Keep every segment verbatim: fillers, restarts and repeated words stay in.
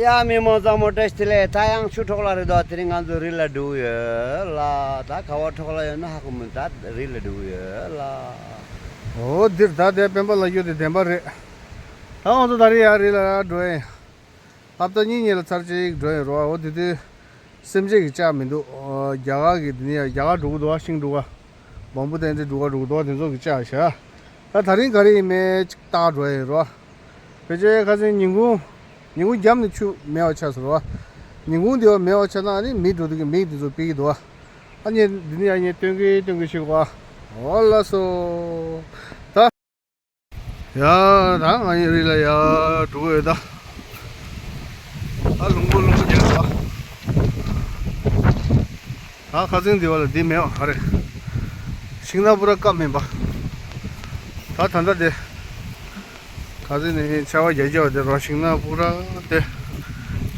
ཡ་མི་མང་ཚང་མ་བཀྲ་ཤིས་བདེ་ལེགས། ད་ཡང་ཆུ་འཕྲོ་བརླག་རེད་དོ། དེ་རིང་ང་ཚོ་རི་ལ་འགྲོ་གི་ཡོད་ལ། ད་ག་བ་འཕྲོ་བརླག་ཡོད་ན་ཧ་གོ་མི་འདུག་ད་རི་ལ་འགྲོ་གི་ཡོད་ལ། འོ་འདིར་ད་དེ་སྤེན་པ་ལ་གཡུག་དེ་བདེན་པ་རེད། ད་ང་ཚོ་ད་རེས་ཡང་རི་ལ་འགྲོ་ཡིན། ཧབ་ཏ་གཉིས་གཉིས་ལ་ཚར་གཅིག་འགྲོ་ཡིན་རོ། འོ་དེ་དུས་སེམས་ཅན་གྱི་ལྕགས་མི་འདུག་ཨོ། རྒྱ་གར་གྱི་དེ་ནས་རྒྱ་གར་འགྲོ་གི་འདུག་ཤིང་འབྲུག་ག་བམ་བུ་བསྟན་འཛིན་འབྲུག་ག་འགྲོ་གི་འདུག་དེ་ཚོ་གི་ལྕགས་བཞག་ད་ད་རིང་ག་རེ་ཡིན་མེད་ཅིག་བརྟག་འགྲོ་ཡིན་རོ། ཕལ་ཆེར་ཁ་སང་ཉིན་གུང་། ཉིན་གུང་རྒྱབ་ནས་ཆུ་མེད་པ་ཆགས་སོང་རོ། ཉིན་གུང་དེ་བ་མེད་པ་ཆགས་ན་ཨ་ནི་མི་འགྲོ་དུས་ཀྱི་མིག་དེ་ཚོ་ཕིག་གི་འདུག་ཨ་ནི་འདི་ནས་ཡ་ངས་སྟོན་གི་སྟོན་གི་ཞིག་བ། འོ་ལགས་སོ། ད། ཡ། ད་ང་ཡི་རི་ལ་ཡ་འགྲོ་གི་ཡོད་ད། ད་ལུང་པ་ལུང་པ་རྒྱག་ད། ད་ཁ་སང་འདི་བ་ལ་འདི་མེད་བ་ག་རེ། ཤིང་ནགས་པུ་ར་བཀབ་མིན་པ། ད་ད་ལྟ་དེ། ཁ་སང་ནས་ཆར་པ་རྒྱག་རྒྱག་དེ་རོ། ཤིང་ནགས་པུ་ར་དེ།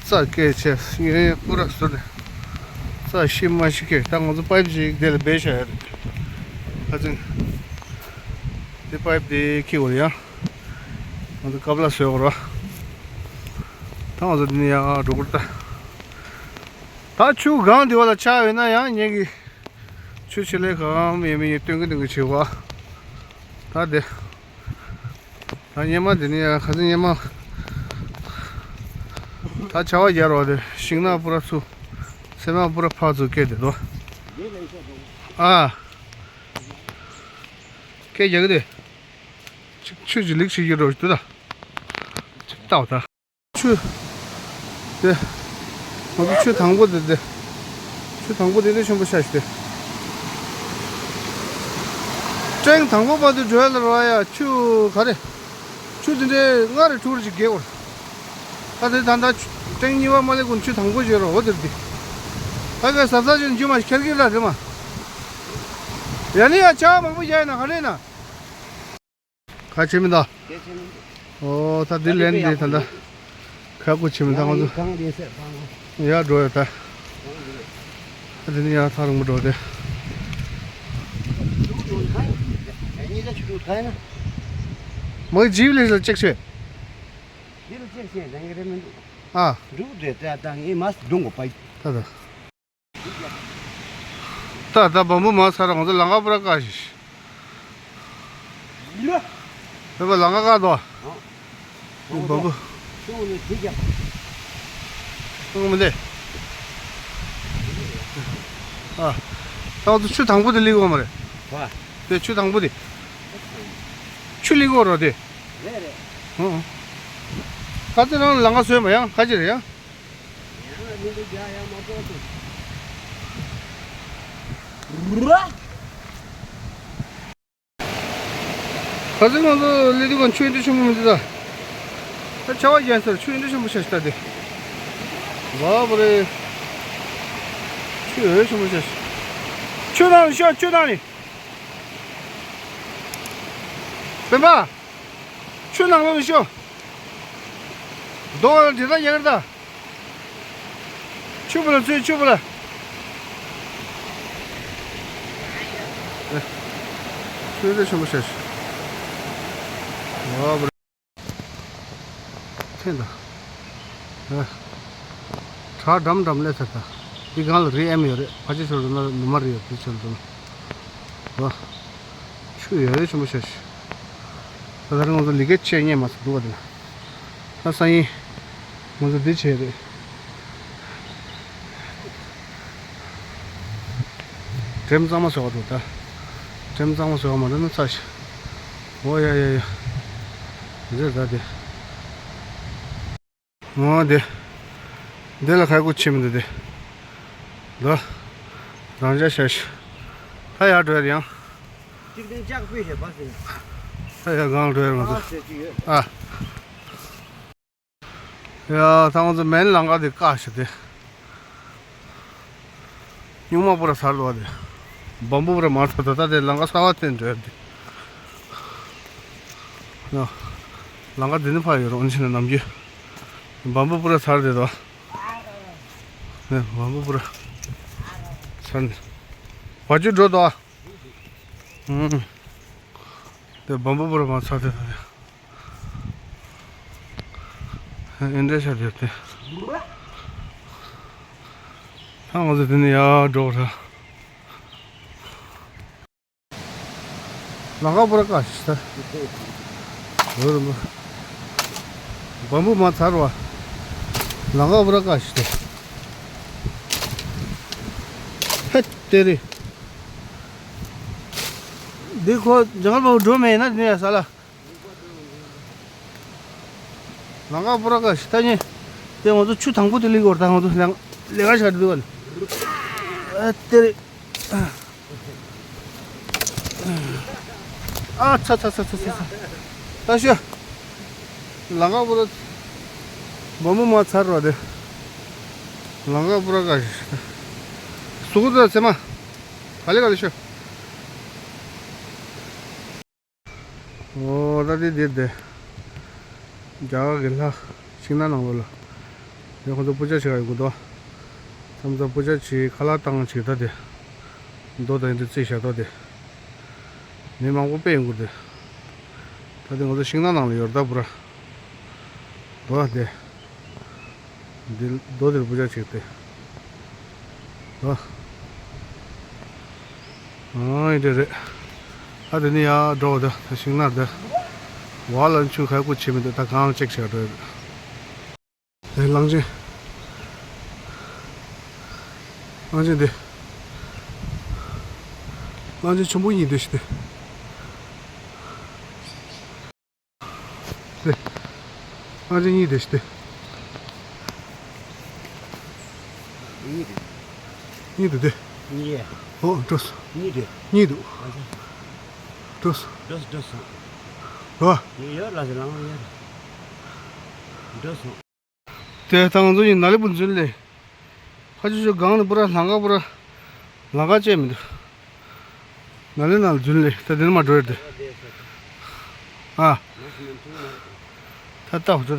རྩྭ་སྐྱེས་ཆེ་ངས་པུ་ར་ཟུར་ནས། རྩྭ་ཤི་མ་ཤི་སྐྱེས། ད་ང་ཚོ་པའིབ་ཅིག་དེ་ལ་སྦས་བཞག་ཡོད་རེད། ཁ་སང་། དེ་པའིབ་དེ་ཁྱེར་དགོས་རེད་ཡ། ང་ཚོ་ཀབ་ལ་བཟོས་དགོས་རེད། ད་ང་ཚོ་འདི་ནས་ཡང་འགྲོ་དགོས་རེད་ད། ད་ཆུ་སྒང་འདི་བ་ལ་ཆགས་ཡོད་ན་ཡང་ངེད་ཀྱི་ཆུ་ཆེ་ལེ་གང་ཡོད་མེད་ངས་སྟོན་གི་སྟོན་གི་བྱེད་དགོས། ད་དེ། ད་སྙེ་མ་འདི་ནས་ཡང་ཁ་སང་སྙེ་མ། ད་ཆར་པ་རྒྱག་རོགས་དེ་ཤིང་ནགས་པུ་ར་ཚུ། སེ་མ་པུ་ར་ཕར་ཚུར་སྐྱེས་དེ་དོ། ཨ། སྐད་རྒྱག་གི་དེ། ཆུ་ཆུ་ཅིག་ལིག་ཞིག་ཡོད་རོགས་ཞིག་འདུག་ད། ཅིག་ལྟ་བ་ད། ཆུ། དེ། ང་ཚོ་ཆུ་དང་པོ་དེ་དེ། ཆུ་དང་པོ་དེ་དེ་ཆེན་པོ་ཤ་ཞིག་དེ། ཀྲེང་དང་པོ་བར་དུ་འགྲོ་ཡ་ལ་རོ་ཡ་ཆུ་ག་རེ། ཆུ་དེ་འདྲའི་ལྔ་རེ་དྲུག་རེ་ཅིག་རྒལ་བར། ད་དེ་ད་ལྟ་ཆུ་ཀྲེང་གཉིས་པ་མ་སླེབས་གོང་ཆུ་དང་པོ་བརྗོད་རོགས་འོ་དེར་དེ། ད་ག་ཟབ་ཟབ་ཅིག་འཇུ་མ་ཁྱེར་གི་ལ་དེ་མ། ཡ་ནི་ཡ་ཆ་མང་པོ་བཞག་ཡིན་ན་ག་རེ་ཡིན་ན། ཁ་ཆེ་མི་འདུག་ཁ་ཆེ་མི་འདུག་ཨོ་ད་འདི་ལན་འདི་ད་ལྟ་ཁ་ཁུ་ཆེ་མི་འདུག་ང་ཚོ་གང་རེད་ཟེར་བ། ཡར་འགྲོ་ཡོད་ད། ཨ་དེ་ནི་ཡར་ཐག་རིང་པོ་འགྲོ་དེ། མ་ཇིབ་ལས་ལ་ཅེག་ཆེ། འདི་ལ་ཅེག་ཆེ་རང་གི་རེད་མི་འདུག་ཨ། འགྲུབ་འདྲེ་ད་ད་ངས་མ་སྡུང་གོ་པ། ད་ད། ད་ད་བམ་བུ་མ་ཚར་ང་ཚོ་ལང་ཀ་པུ་ར་ཀ་ཞིག་ཡ། བོད་པ་ལང་ཀ་ཀ་དོ། ཨ། བམ་བུ། ཤོང་ནས་དེ་རྒྱབ། ཤོང་མི་འདེ། ཨ། ད་ང་ཚོ་ཆུ་དང་པོ་དེ་ལི་གོ་མ་རེད། བ། དེ་ཆུ་དང་པོ་དེ། ཆུ་ལི་གོ་རོ་དེ། རེད་རེད། ཨ། ད་དེ་རང་ལང་ཀ་བཟོས་མ་ཡང་ཁ་ཅིག་རེད་ཡང་། ཁ་སང་ང་ཚོ་སླེབས་དུས་ཀྱང་ཆུ་འདི་ཆེན་པོ་མི་འདུག་ད། ད་ཆར་པ་རྒྱག་ཚར་ཆུ་འདི་ཆེན་པོ་ཆགས་ཤག་ད་དེ། བ་བ་རེད། ཆུ་འདི་ཆེན་པོ་ཆགས་ཤག་ཆུ་ནང་ལ་ཤོག་ཆུ་ནང་ནས། སྤེན་པ། ཆུ་ནང་ལོགས་ལ་ཤོག་རྡོ་ལ་འདྲེ་ད་ཡག་རེད་ད། ཆུ་བུ་ལ་ཚུད་ཆུ་བུ་ལ། ཨེ། ཆུ་དེ་ཆེན་པོ་ཤ་ཤ། ཨོ་བུ། ཐེན་ད། ཨེ། བྲག་འགྲམ་འགྲམ་སླེབས་ཚར་ད། འདི་སྒང་ལ་རི་ཨེམ་ཡོད་རེད། ཕ་ཆེ་ཤོར་ན་ནུ་མ་རི་ཡོད་དེ་ཆེན་པོ། ཨོ། ཆུ་ཡོད་རེད་ཆེན་པོ་ཤ་ཤ། ད་ད་རེས་ང་ཚོ་ལི་ཀེ་ཆེ་ཉེ་མ་སུ་འདུག་ག་དེ་ན། ད་སང་ཉིན། ང་ཚོ་འདི་བྱས་རེད། འགྲེམས་གཙང་མ་བཟོ་བ་འདུག་ད། འགྲེམས་གཙང་མ་བཟོ་བ་མ་འདྲ་ན་ཚ་ཞིག་ཨོ་ཡ་ཡ་ཡ། འདི་ད་དེ། ཨོ་དེ། འདི་ལ་ཁ་ཁུ་ཆེ་མི་འདུག་དེ། ད། རང་ཅག་ཤ་ཤ། ད་ཡར་འགྲོ་ཡ་ཡང་། གཅིག་སྟེང་ལྕགས་སྤུས་ཞེས་པ་ཟེར། ད་ཡར་སྒང་འགྲོ་ཡ་ང་ཚོ། ཨ་ཟེར་གྱི་ཡོད། ཨ། ཡ་ད་ང་ཚོ་མེན་ལང་ཀ་དེ་བཀག་ཤག་དེ། སྨྱུག་མ་པུ་ར་ཚར་འདུག་བ་དེ། བམ་བུ་པུ་ར་མ་ཚར་འདུག་ད་དེ་ལང་ཀ་གསར་པ་བསྟན་འགྲོ་ཡ་དེ། ཡ། ལང་ཀ་དེ་ནི་ཕ་ཡོད་རོགས་ཕྱིན་ན་ནམ་རྒྱུན། བམ་བུ་པུ་ར་ཚར་དེ་དོ། ནས་བམ་བུ་པུ་ར་ཚར་ནས། བ་ཅུ་འགྲོ་དོ། ཨུམ། དེ་བམ་བུ་པུ་ར་མ་ཚར་དེ་དོ་དེ། ཨེ་འདྲ་ཤ་དེ་དེ། ད་ང་ཚོ་དེ་ནས་ཡར་འགྲོ་ར། ལང་ཀ་པུ་ར་ཀ་ཞིག་ད། འོ་རེད་མོ། བམ་བུ་མ་ཚར་བ། ལང་ཀ་པུ་ར་ཀ་ཞིག་ད། ཧད་དེ་རེད། འདི་ཁོ་ཇང་གལ་བ་འགྲོ་མེད་ན་དེ་ནས་ས་ལ། ལང་ཀ་པུ་ར་ཀ་ཞིག་ད་ཉེ། དེ་ང་ཚོ་ཆུ་དང་པོ་དེ་ལི་གོར་ད་ང་ཚོ་ལས་ལས་ཀ་བྱ་འདུག་ག་ལ། ཨ་དེ་རེད། ཨ་ཚ་ཚ་ཚ་ཚ་ཚ་ཚ། ད་ཤོད། ལང་ཀ་པུ་ར། བམ་བུ་མ་ཚར་བ་དེ། ལང་ཀ་པུ་ར་ཀ་ཞིག་ད། སུ་གུ་ད་ཚེ་མ། ག་ལེ་ག་ལེ་ཤོད། ཨོ་ད་དེ་དེ་དེ། རྒྱ་གར་གྱི་ལྷ་ཤིང་ནགས་ནང་ལོགས་ལ། དེ་ཁོ་ཚོ་པུ་ཇ་བྱེད་ག་ཡོང་གི་འདུག་མཚམས་མཚམས་པུ་ཇ་བྱེད་ཁ་ལག་བཏང་བྱེད་ད་དེ། མདོ་དང་འདི་རྩིས་བྱ་ད་དེ། མི་མང་པོ་དཔེ་ཡོང་གི་འདུག་ད་དེ་ང་ཚོ་ཤིང་ནགས་ནང་ལ་ཡོད་ད་པུ་ར། འདུག་དེ། འདི་རྡོ་དེར་པུ་ཇ་བྱེད་དེ། ཨ། ཨ་ཨེ་འདྲ་རེད། ཨ་དེ་ནི་ཡར་འགྲོ་བ་དེ་ད་ཤིང་ནགས་དེ། བ་ལ་ཆུ་ཁ་ཁུ་ཆེ་མི་འདུག་ད་གང་ཅེག་བྱས་འགྲོ་ཡ་རེད། དེ་གླང་ཆེན། གླང་ཆེན་དེ། གླང་ཆེན་ཆེན་པོ་གཉིས་དེ་ཞིག་དེ། དེ། ཨ་ཅེ་གཉིས་དེ་ཞིག་དེ། གཉིས་དེ། གཉིས་དེ་དེ། གཉིས། ཨོ་འགྲོ་སོང་། གཉིས་དེ། གཉིས་འདུག་ཨ་ཅེ། འགྲོ་སོང་། འགྲོ་སོང་། འགྲོ་སོང་། ཨོ། གཉིས་ཡོད་ལ་ཟེར་ལང་ལང་ཡོད། འགྲོ་སོང་། དེ་ད་ང་ཚོ་ཡིན་ན་ལེ་བུ་འཛུལ་ལེ། ཕ་ཆུ་ཆུ་སྒང་ནས་པུ་ར་ལང་ཀ་པུ་ར། ལང་ཀ་བཅད་མི་འདུག་ནཱ་ལེ་ནཱ་ལ་རྫུན་ལས་ད་དེ་ནས་མ་འགྲོ་ཡ་དེ། ཨ། ད་ལྟ་བུ་ཚོ་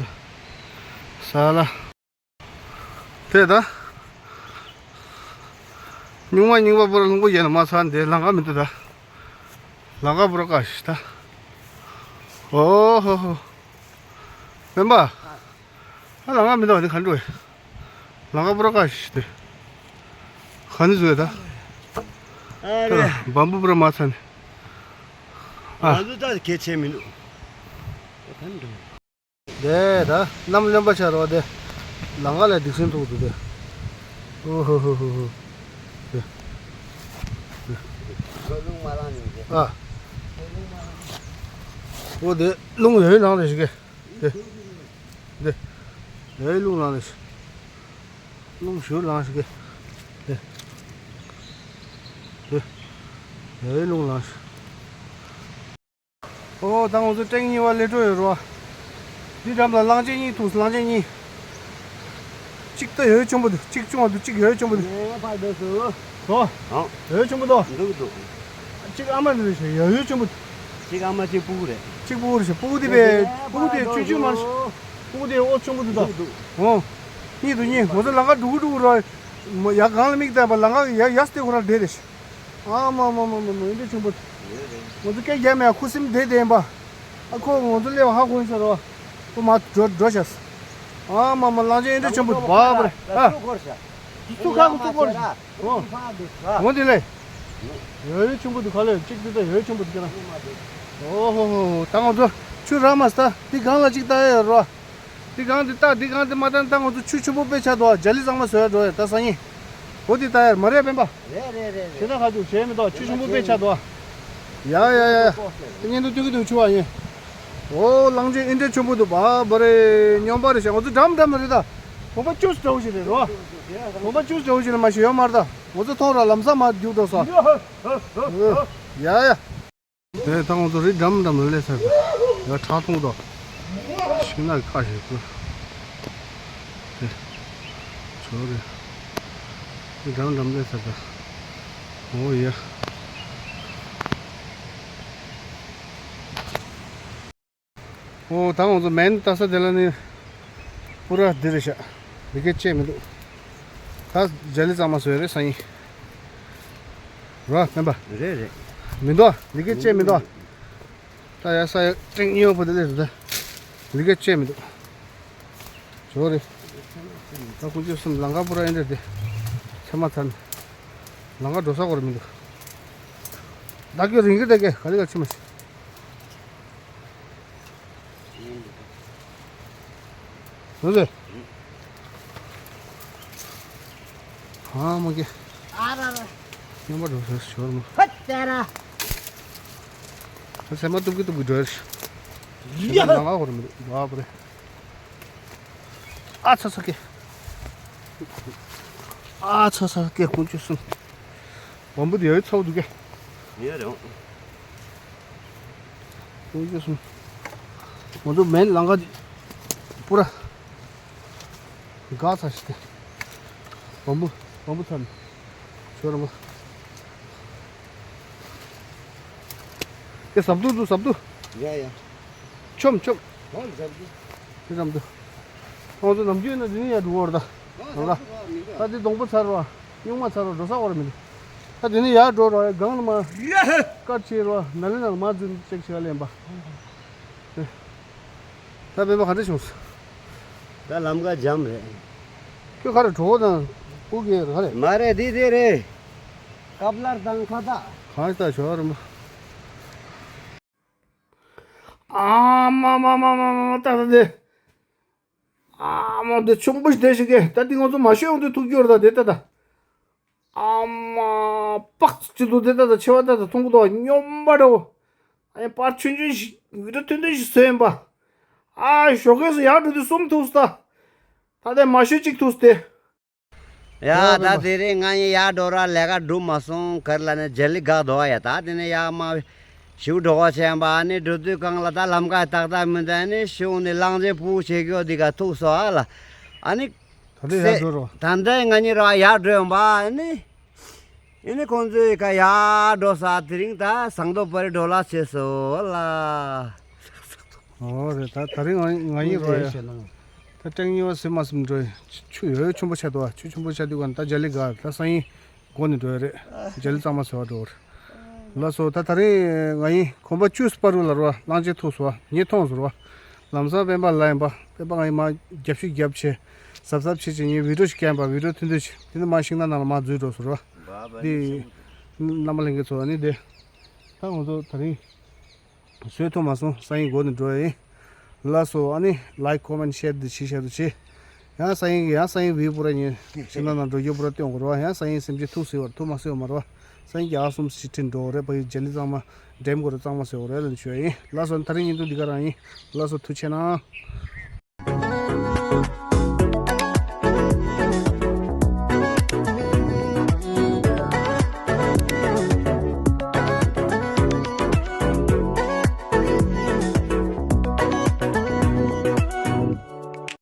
ས་ལ། དེ་ད། སྨྱུག་མ་རྙིང་པ་པོ་ལ་ལྷུང་པོ་ཡས་ན་མ་ཚར་འདི་ལང་ཀ་མི་འདུག་ད། ལང་ཀ་པུ་ར་ཀ་ཞིག་ད། ཨོ་ཧོ་ཧོ། སྨན་པ། ཨ་ལང་ཀ་མི་འདུག་བ་འདི་ག་འགྲོ་ཡ། ལང་ཀ་པུ་ར་ཀ་ཞིག་དེ། ག་ནས་བཟོས་ད། ཨ་རེ། བམ་བུ་པུ་ར་མ་ཚ་ནས། ཨ། ང་ཚོ་ད་གལ་ཆེ་མི་འདུག་ད་ག་འགྲོ་ཡ། དེ་ད་གནམ་གློན་པ་ཆགས་རོགས་དེ། ལང་ཀ་ལ་སྡིག་སྲིན་ཐུག་འདུག་དེ། ཨོ་ཧོ་ཧོ་ཧོ་ཧོ། དེ། ཨ། ཨོ་དེ་རླུང་ཡོད་ནང་དེ་ཞིག་གི། དེ། དེ། དེ་རླུང་ལངས་ནས། རླུང་ཞུ་ལངས་ཞིག་གི། དེ། དེ། དེ་རླུང་ལངས་ཞིག་ཨོ་ད་ང་ཚོ་ཀྲེང་གཉིས་པ་ལས་འགྲོ་ཡོད་རོ། འདི་འགྲམ་ལ་གླང་ཆེན་གཉིས་འཐུང་། གླང་ཆེན་གཉིས། གཅིག་ད་ཡོད་ཆེན་པོ་འདུག་གཅིག་ཆུང་བ་འདུག་གཅིག་ཡོད་ཆེན་པོ་འདུག་ངའི་ཕ་འདོད་སུ། ཨོ། ཨང་། ཡོད་ཆེན་པོ་འདུག་འདུག་འདུག་གཅིག་ཨ་མ་འདི་རེད་ཤག་ཡ་ཡོད་ཆེན་པོ་འདུག་གཅིག་ཨ་མ་གཅིག་སྤུ་གུ་རེད། གཅིག་སྤུ་གུ་རེད་ཤག་སྤུ་གུ་འདི་པས་སྤུ་གུ་འདི་ཆུང་ཆུང་མ་རེད། སྤུ་གུ་འདི་ཨོ་ཆུང་པོ་འདུག་ད། འདུག་འདུག་ཨོ། གཉིས་འདུག་གཉིས། ང་ཚོ་ལང་ཀ་འགྲོ་གི་འགྲོ་གི་རོ། མ་ཡ་གང་ལ་མིག་བལྟས་པ་ལང་ཀ་ཡ་ཡ་སྟེ་ཁོ་རང་བསྡད་རེད་ཤག་ཨ་མ་མ་མ་མ་མ་འདི་ཆེན་པོ། ང་ཚོ་སྐད་རྒྱག་མེད་ཁུ་སིམ་བསྡད་བསྡད་ཡིན་པ། ཨ་ཁོ་ང་ཚོ་སླེབས་ཧ་གོ་ཡིན་ས་རོ། ཁོ་མ་འགྲོ་འགྲོ་ཤག་ཨ་མ་མ་གླང་ཆེན་འདི་ཆེན་པོ་འདུག་བ་པ་རེད་ཨ། ཚུགས་ཁ་གི་ཚུགས་ཁོ་རེད་ཤག་ཨོ། འོ་འདི་ལས། ཡོད་ཡོད་ཆེན་པོ་འདུག་ག་ལས་གཅིག་འདི་ད་ཡོད་ཆེན་པོ་འདུག་ཁྱེད་རང་། ཨོ་ཧོ་ཧོ་ཧོ། ད་ང་ཚོ་ཆུ་རག་མ་སྟ་འདི་སྒང་ལ་གཅིག་ལྟ་ཡ་ཡོད་རོ། འདི་སྒང་འདི་ལྟ་འདི་སྒང་འདི་མ་ལྟ་ད་ང་ཚོ་ཆུ་ཆེན་པོ་དཔེ་ཆགས་འདུག་ཨ་ཇ་ལི་གཙང་མ་བཟོ་ཡ་འགྲོ་ཡ་ད་སང་ཉིན། འོ་འདི་ལྟ་ཡ་མ་རེད་སྨན་པ། རེད་རེད་རེད་རེད། ཁྱེད་རང་ཁ་ཐུག་བྱས་མི་འདུག་ཆུ་ཆེན་པོ་དཔེ་ཆགས་འདུག་ཨ། ཡ་ཡ་ཡ་ཡ། བརྙན་ཐུང་སྟོན་གི་འདུག་ཆུ་བ་ཡིན། ཨོ་གླང་ཆེན་ཨིན་འདྲ་ཆེན་པོ་འདུག་བ་པ་རེད་སྨྱོན་པ་རེད་ཤག་ང་ཚོ་འགྲམ་འགྲམ་ལ་རེད་ད། གོམ་པ་བཅུ་འདྲ་བོ་ཞིག་རེད་རོ། གོམ་པ་བཅུ་འདྲ་བོ་ཞིག་ལ་མ་ཤི་ཡོད་མ་རེད་ད། ང་ཚོ་མཐོང་ར་ལམ་སང་མར་རྒྱུག་འགྲོ་སོང་། ཡ་ཡ། དེ་ད་ང་ཚོ་རི་འགྲམ་འགྲམ་ལ་སླེབས་ཚར་འདུག་ཡ་བྲག་མཐོང་དོ། ཤིང་ནགས་ཁ་ཞིག་ཏུ། དེ། ཆོ་རེ། རི་འགྲམ་འགྲམ་སླེབས་ཚར་འདུག་ཨོ་ཡ། ཨོ་ད་ང་ཚོ་མེན་ལྟ་ས་དེ་ལ་ནི། པུ་ར་འདི་རེད་ཤག་ལི་ཀེ་བཅད་མི་འདུག་ད་ཇ་ལི་གཙང་མ་བཟོས་རེད་སང་ཉིན། རོ་སྨན་པ། རེད་རེད། མི་འདུག་ལི་ཀེ་བཅད་མི་འདུག་ད་ཡ་ས་ཡ་ཀྲེང་གཉིས་པ་པོ་དེ་ལས་རེད་ད། ལི་ཀེ་བཅད་མི་འདུག་ཇོ་རེད། དཀོན་མཆོག་གསུམ། ལམ་ཁ་པུ་ར་ཨེ་འདྲ་དེ་ཚང་མ་ཚར་ནས་ལམ་ཁ་འགྲོ་ས་གོ་ར་མི་འདུག་ད་ཁྱོད་རིང་གི་ད་གེ་ག་རེ་ག་ཕྱི་མ་ཤི། ཡོད་ཟེར། ཨ་མ་གེ། ཨ་ར་ར། མཉམ་པ་འགྲོ་ས་ཞོར་མ། ཧད་ཙེ་ར། ད་སེམས་མ་གཏུབ་ཀི་གཏུབ་ཀི་འགྲོ་ཡ་ཤི། ཡ། ལམ་ཁ་གོ་ར་མི་འདུག་ཨ་པུ་རེ། ཨ་ཚ་ཚ་ཀེ། ཨ་ཚ་ཚ་ཀེ་དཀོན་མཆོག་གསུམ། བམ་བུ་དེ་ཡོད་ཚ་བོ་འདུག་གེ། ཡོད་རེད། དཀོན་མཆོག་གསུམ། ང་ཚོ་མེན་ལམ་ཁ་འདི་པུ་ར་འགག་ཚར་ཤི་ཏེ། བམ་བུ་བམ་བུ་ཚར་ནས་ཤོར་ར་མ། ཀེ་ཟབ་ཏུ་འདུག་ཟབ་ཏུ། ཡ་ཡ། ཆོམ་ཆོམ། ཧོན་ཟབ་ཏུ། ཀེ་ཟབ་ཏུ། ཁོང་ཚོ་ནམ་རྒྱུན་ན་འདི་ནས་ཡར་འགྲོ་བར་ད། ཧོན་ཟབ་ཏུ་བ་མི་འགྲོ། ད་འདི་སྡོང་པོ་ཚར་བ། སྨྱུག་མ་ཚར་བ་འགྲོ་ས་བར་མི་འདུག་ད་འདི་ནས་ཡར་འགྲོ་ར་སྒང་ལ་མ། ཡ་ཧེ། སྐར་ཆེ་ར་ན་ལེ་ན་ལ་མ་འཛུལ་ཅེག་ཆེ་ག་ལེན་པ། ད་སྤེན་པ་ག་འདྲ་བྱུང་སོང་། ད་ལམ་ཁ་འཇམ་རེད། ཁྱོད་ག་རེ་གྲོགས་དང་སྤུ་གུ་ག་རེ། མ་རེད་འདི་དེ་རེད། ཀབ་ལར་དང་ཁ་བཏགས། གང་ལྟར་ཞོར་མ། ཨ་མ་མ་མ་མ་མ་ད་ད་དེ། ཨ་མ་དེ་ཆུང་པོ་ཞིག་དེ་ཞིག་གི་ད་འདི་ང་ཚོ་མ་ཤོད་འོང་དུས་ཐུག་རྒྱུ་རེད་ད་དེ་ད་ད། ཨ་མ། པགས་ཅི་འདུག་དེ་ད་ད་ཆེ་བ་ད་ད་མཐོང་གི་འདུག་སྨྱོན་པ་འདྲ་བོ། ཨ་ཡ་པར་ཆུང་ཆུང་ཞིག་བི་ཌིའོ་ཐུང་ཐུང་ཞིག་བཟོས་ཡིན་པ། ཨ་ཞོགས་ཀས་སུ་ཡར་འགྲོ་དུས་གསུམ་ཐུག་སོང་ད། ད་དེ་མ་ཤོད་ཅིག་ཐུག་སྟེ། ཡ་ད་དེ་རིང་ང་ཡི་ཡར་འགྲོ་ར་ལས་ཀ་འགྲུབ་མ་སོང་གར་ལ་ནི་ཇ་ལི་འགག་འདུག་ཡ། ད་དེ་ནས་ཡར་མ་ཞུ་འགྲོ་བ་བྱས་པ་ཨ་ནི་འགྲོ་དུས་གང་ལ་ད་ལམ་ཀ་ཏག་ཏག་མི་འདུག་ཨ་ནི་ཤུང་ནི་གླང་ཆེན་ཕུ་བྱེད་རྒྱུ་འདི་ག་ཐུག་སོང་ཨ་ལ། ཨ་ནི་ད་ལྟ་ཡར་འགྲོ་རོགས། ད་ལྟ་ང་གཉིས་ར་ཡར་འགྲོ་ཡོང་པ་ཨ་ནི། ཨ་ནི་ཁོང་ཚོའི་ཀ་ཡར་འགྲོ་ས་དེ་རིང་ད་ཟངས་མདོག་པ་རི་འགྲོ་ལ་བྱས་སོང་ལ། ཨོ་རེད། ད་ད་རིང་ང་ང་ཡིན་རོགས་ཡ། ད་ཀྲེང་གཉིས་པ་སེམས་མ་སེམས་འགྲོ་ཡི་ཆུ་ཡོད་ཆུ་ཆུན་པོ་ཆགས་འདུག་ཆུ་ཆུན་པོ་ཆགས་དུས་ག་ད་ཇ་ལི་ག་ད་སང་ཉིན་འགོ་ནས་འགྲོ་ཡ་རེད། ཇ་ལི་གཙང་མ་བཟོ་བ་འགྲོ་རེད། ལགས་སོ། ད་ད་རིང་ང་ཡིན་གོམ་པ་བཅུ་སྤར་རུ་ལ་རོ་གླང་ཆེན་ཐུག་སོ་ངས་མཐོང་སོ་རོ། ལམ་སང་སྤེན་པ་ལ་ཡིན་པ་སྤེན་པ་ང་ཡིན་མ་རྒྱབ་ཤུགས་རྒྱབ་ཆེ་གཟབ་གཟབ་བྱེད་ཅིག་ངས་བི་ཌིའོ་ཞིག་བཀན་པ་བི་ཌིའོ་ཐུང་ཐུང་ཞིག་དེ་ནས་མ་ཤིང་ནགས་ནང་ལ་མ་འཛུལ་འགྲོ་སོ་རོ། འདི་རྣམ་པ་ལྷན་རྒྱས་ཚོ་ཨ་ནི་དེ་ད་ང་ཚོ་ད་རིང་བཟོས་ཐུབ་མ་སོང་། སང་ཉིན་འགོ་ནས་འགྲོ་ཡ་ཡིན། ལགས་སོ། ཨ་ནི་ལའིཀ་ཀོ་མེན་ཤེར་འདི་བྱེད་ཤར་དུ་བྱེད། ཡང་སང་ཉིན་ཡང་སང་ཉིན་བི་པུ་ར་ཉིན་ཤིང་ནགས་ནང་འགྲོ་རྒྱུ་པུ་ར་སྟོན་དགོས་རེད་བ། ཡང་སང་ཉིན་སེམས་ཅན་ཐུག་སྲིད་བར་ཐུག་མ་སྲིད་བ་མ་རེད་བ། སང་ཉིན་རྒྱ་གར་གསུམ་ཞིག་ཁྲིད་འགྲོ་རེད་པ་ཡི་ཇ་ལི་གཙང་མ་འགྲེམ་དགོས་རེད་གཙང་མ་ཟེར་བ་རེད་ལ་ཞུ་ཡ་ཡིན། ལགས་སོ། ད་རིང་ཉིན་ཐོ་འདི་ག་རང་ཡིན། ལགས་སོ། ཐུགས་ཆེ་གནང་།